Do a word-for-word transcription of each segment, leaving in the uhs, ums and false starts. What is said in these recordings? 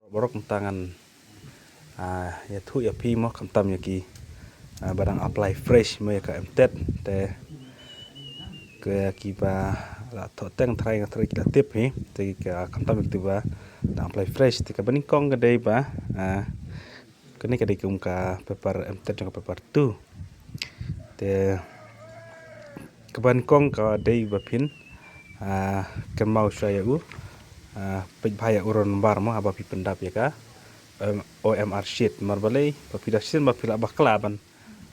Baroh mynta ngan, ah, ïathuh ïa phi mo, khamtam ïa ki, ah, ba dang apply fresh mo ïa ka M TET. Te ki, ki ba la thoh teng trai nga trai ki la tip hi. Te ka khamtam ïa ki ba dang apply fresh. Te kaba nyngkong ka dei ba, ah, kane ka dei kum ka paper M TET jong ka paper two. Te kaba nyngkong ka dei ba phin, ah, kynmaw shuwa ïa u, ah, peit bha ïa u roll number mo, haba phi pyndap ïa ka, em, O M R sheet. Namar balei, ba phi da shisien ba phi lah bakla ban,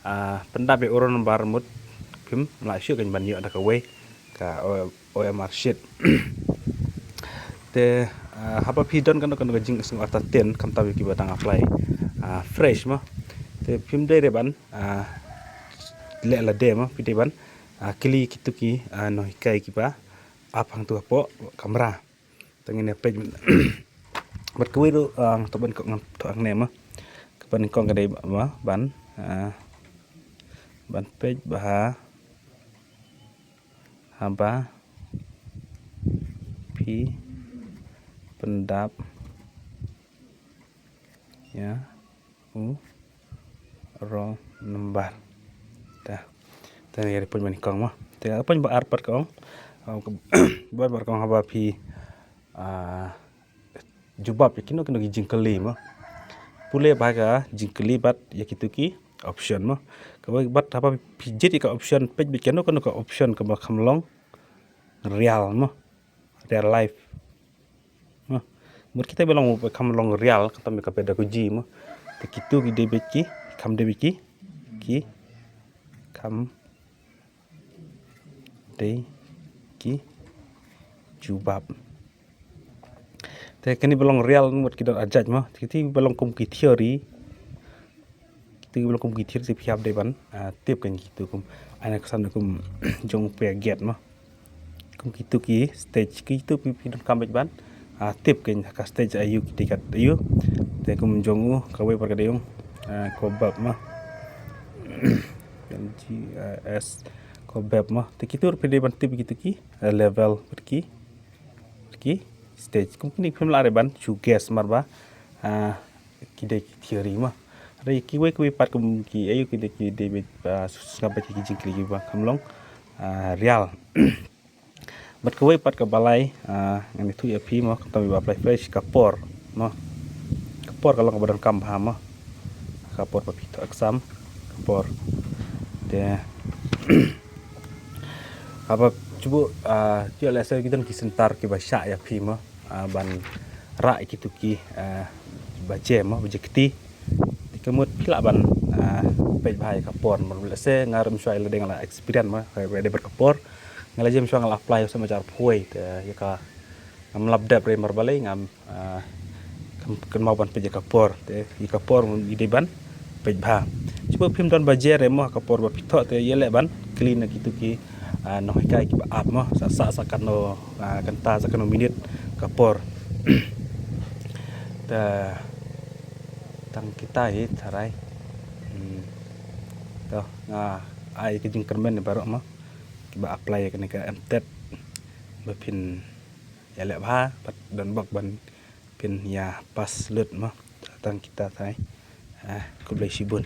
ah, pyndap ïa u roll number mut phim lah shuh kein ban ïoh da kawei ka O-, O M R sheet. Te, ah, haba phi don kano kano ka jingsngew entertain, khamtam ïa ki ba dang apply, ah, fresh mo. Te phim dei re ban, ah, leh lade mo, phi dei ban, ah, kylli kito ki, ah, nonghikai ki ba ap hangto hapoh kamra. Te ngin ïa peit bad kawei ruh, ah, to ban kong, to hangne mo. Kaba nyngkong ka dei ba, ban, ah, ban peit bha haba phi pyndap ïa u roll number. Te, te ïa ka point ba nyngkong mo. Te ka point ba ar pat ka ong, ah, ka point ba ar ka ong haba phi, ah, jubab ïa kino kino ki jingkylli mo. Pule bha ka jingkylli bad ïa kito ki option mo. Kaba bad haba phi jied ïa ka option, peit beit kano kano ka option kaba kham long real mo. Real life mo. Mut kita ba long, kham long real, kata me ka pedagogy mo. Te kito ki dei beit ki, kham dei beit ki, ki, kham dei ki jubab. Te kane ba long real mut ki don ar jait mo. Te kito ba long kum ki theory. Kito ba long kum ki theory te phi hap dei ban, ah, tip kein kito kum. Ana ka san kum jong phi get mo. Kum kito ki stage kito phi, phi donkam beit ban, ah, tip kein ka stage aïu ki dei kat aïu. Te kum jong u kawei pat ka dei ong, ah, cobweb mo. G, ah, S, cobweb mo. Te kito phi dei ban tip kito ki, ah, level bad ki, ki stage. Kum kine phim lah re ban shu guess namar ba, ah, ki dei ki theory mo. Hynrei kiwei kiwei pat kum ki aïu ki dei, ki dei beit, ah, sngap beit ki jingkylli kiba kham long, ah, real. Bad kawei pat kaba lai, ah, ngan ïathuh ïa phi mo, khamtam ïa ba apply fresh, ka por mo. Ka por ka long kaba donkam bha mo. Ka por ba phi thoh exam, ka por. Te haba shu buh, ah, ïoh lehse ki don ki center kiba shah ïa phi mo, ah, ban rah ïa kito ki, ah, baje mo, baje kti. Te ka mut phi lah ban, ah, peit bha ïa ka por mo. Lehse nga ruh mynshuwa ïa lade nga la experience mo, ka dei bad ka por. Nga la jem shuwa nga la apply shuwa ma jar phuwei te ïa ka ngam lap dep re namar balei ngam, ah, kynmaw ban peit ïa ka por. Te ïa ka por i dei ban peit bha. Shu buh phim don baje re mo ha ka por ba phi thoh te ïaleh ban kylli na kito ki, ah, nonghikai kiba ap mo sa, sa, sa katno, ah, kynta sa katno minit ka por. Te tang kita hi tharai. Hmm. To nga ai ka jingkyrmen ïa baroh mo kiba apply ïa kane ka M TET ba phin ïaleh bha bad don bok ban phin ïa pass lut mo. Tang kita tharai. Ah, khublei shibun.